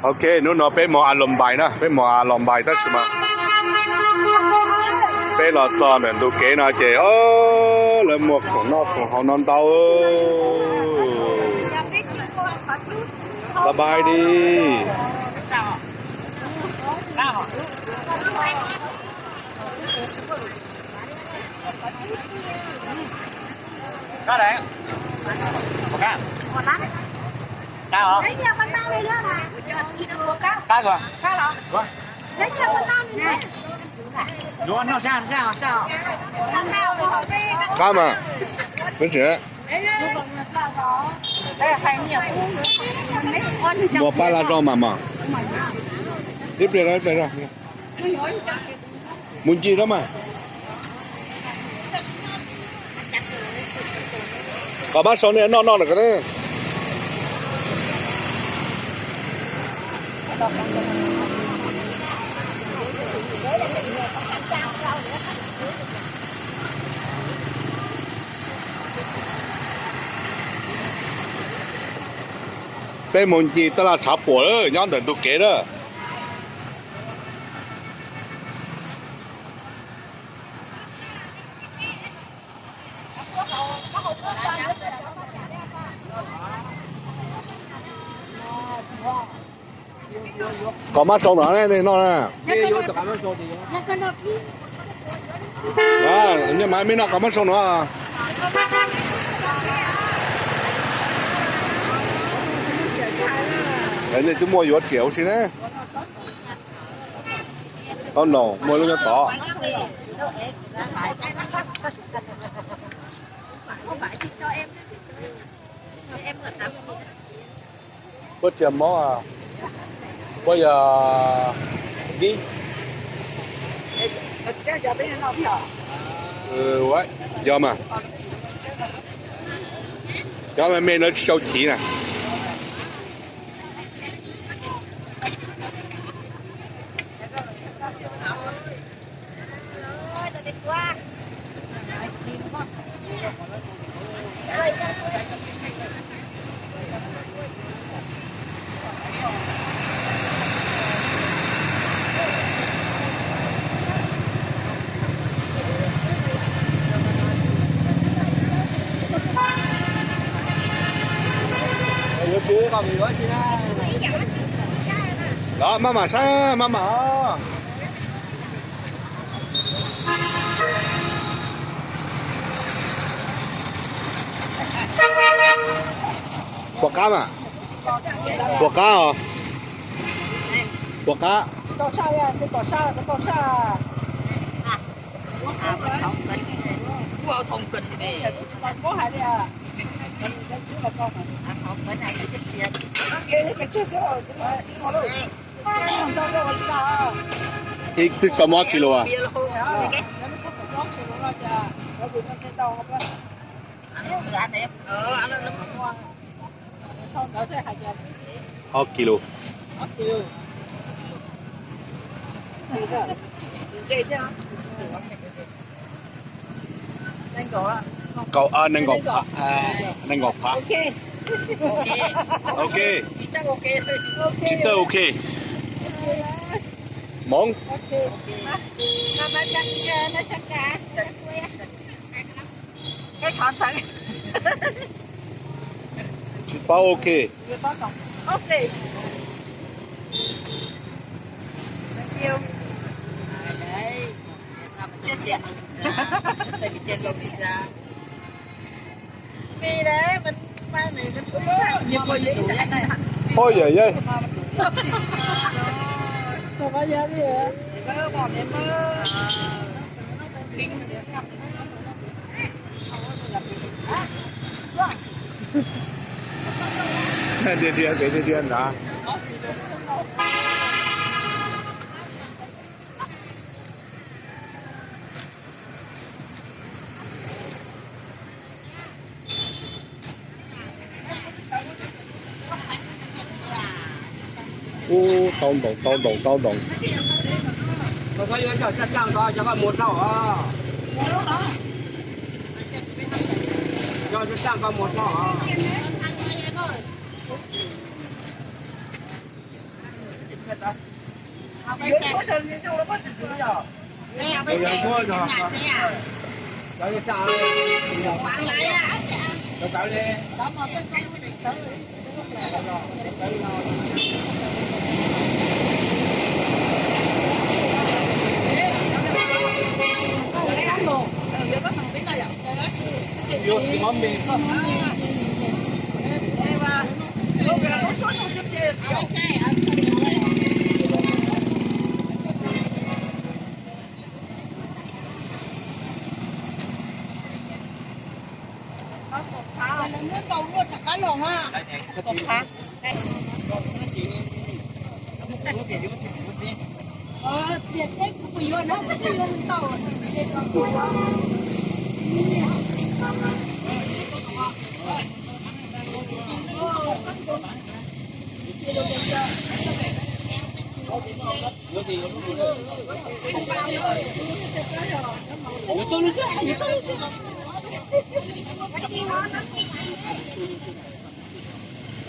Ok, hnub no peb mus A Los Npais na, peb mus A Los Npais tab sis mas peb los txog ntawm ntu kev no ces lawv muag khoom noj khoom haus no ntau. Sawv daws di. Qab mas, muag pab laj zog mas mas. Ib pliag, ib pliag, mus ncig na mas. Kom mab sau nej noj noj lawm ko. Peb mus ncig taj laj tshav puam lawm nyob ntawm ntug kev na. Kom mab sau no nej noj na. Nej mas mej noj kom mab sau no. Nej twb muaj yuav riam huv si ne. Tau nraum muaj lub nyob tod. Puab tsis mob, puab yog dib. Yog mas, cov me me no tsis sau chiv na. Los maj mam saib maj mam. Puas qab mas? Puas qab os? Puas qab? Ib tug tau mob kis lus as? Ob kis lus. Kaum, nees nkaum phav, nees nkaum phav. Ok. Tsis txawj ok. Moov. Tsis paub ok. Oj yam yam. Dhia dhia pem dhia dhia nrad. Ub, tau ntoos, tau ntoos, tau ntoos.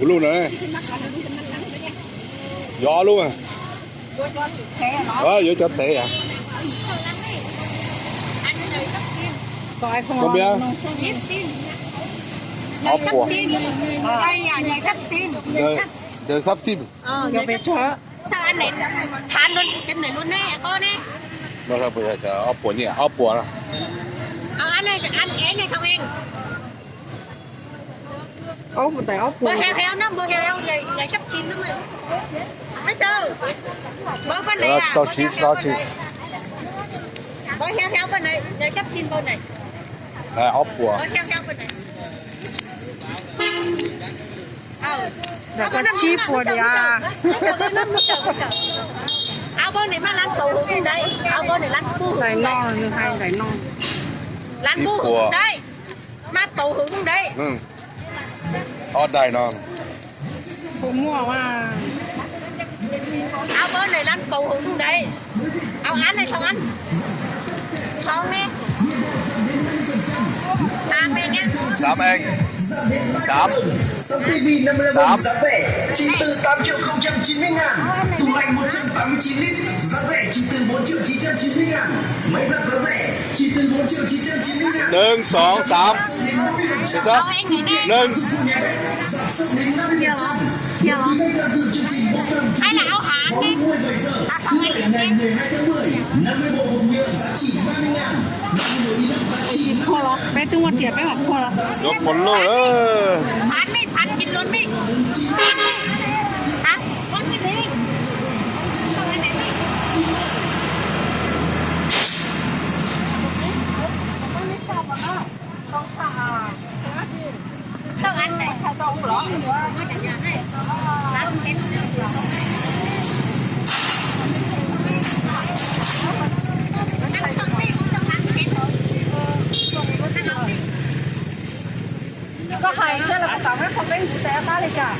Ua lub no, yog lub, yuav cov tev. Koj pia ob puas. Ntawd sab tim. Ob puas nyiaj, ob puas. Tsis tau siv, tsis tau siv. Ob puas. Koj tsib puas tiag. Ntais no, nws hais ntais no. Ib puas. Ob daim no. Xav, xav, xav. Giá rẻ chỉ từ tám triệu không trăm chín mươi ngàn. Tủ lạnh một trăm tám mươi chín lít, giá rẻ chỉ từ bốn triệu chín trăm chín mươi ngàn. Máy giặt giá rẻ chỉ từ bốn triệu chín trăm chín mươi ngàn. Nws xoom xav, nws. Giảm sốc đến năm mươi phần trăm. Quý khách tham dự chương trình Bốc thăm trực tiếp sáu mươi bảy giờ. Thứ bảy ngày mười hai tháng mười, năm mươi bộ hộp nhựa giá trị ba mươi ngàn. Peb twb muaj riam peb mam phua los. Yuav phua luj lawm. Koj hais saib los kuv xav muab qhov peb kuv tes pab li cas.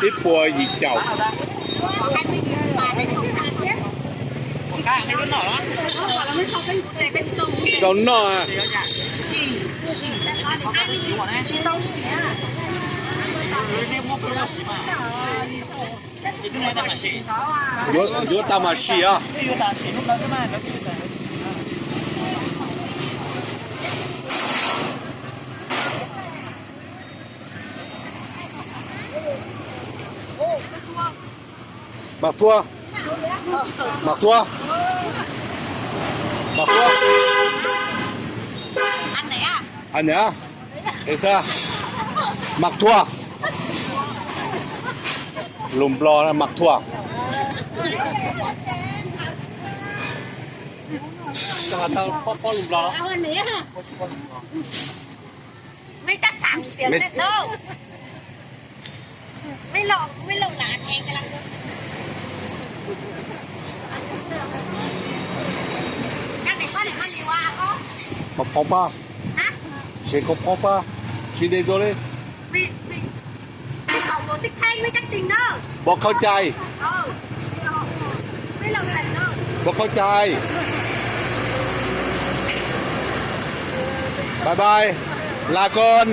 Ib puas yim caum. Tau noj. Yuav tau mas sim os. Mas tua. Mas tua. Mas tua. As niam. Es xav. Mas tua. Lus Nplog mas tua. Koj phob pab. Tsis koj phob pab. Tsis de zo li. Pab khaub cai. Pab khaub cai. Bye bye. Laa koos.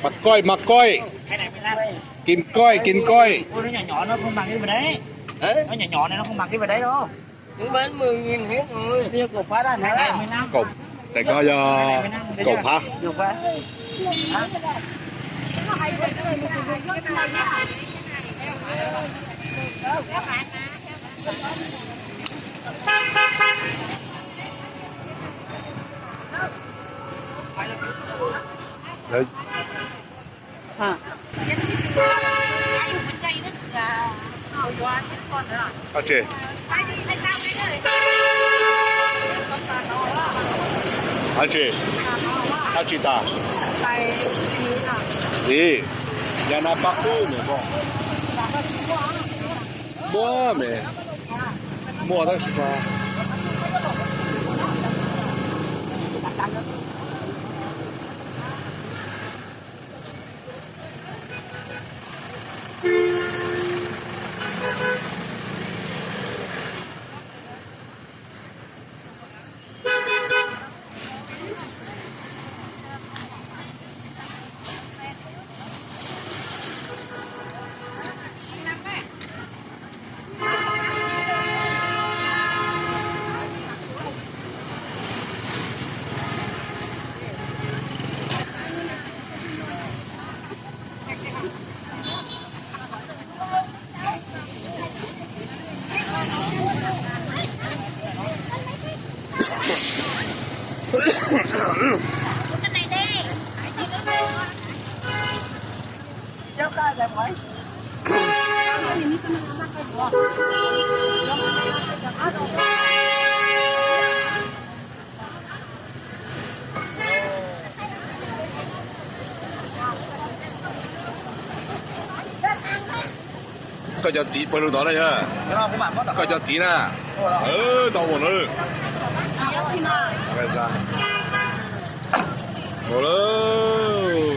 Mas koj, mas koj. Kim koj, kim koj. Ôi, nó nhỏ nhỏ, nó không bằng cái bên đấy. Hả? Nó nhỏ nhỏ này, nó không bằng cái bên đấy đâu. Cũng bán mười nghìn hết rồi. Bây giờ cậu phá ra hả? Cái này mười lăm. Cậu, tại có do cậu phá. Cậu phá. Đấy. Hả? Hả chị? Hả chị? Hả chị ta? Gì? Nhà nó bắt cứ nửa con. Mua mẹ. Mua tao xịt vào. Koj cov txiv pawg lug tod na yog? Koj cov txiv na. Tau mus na. Mus lawm.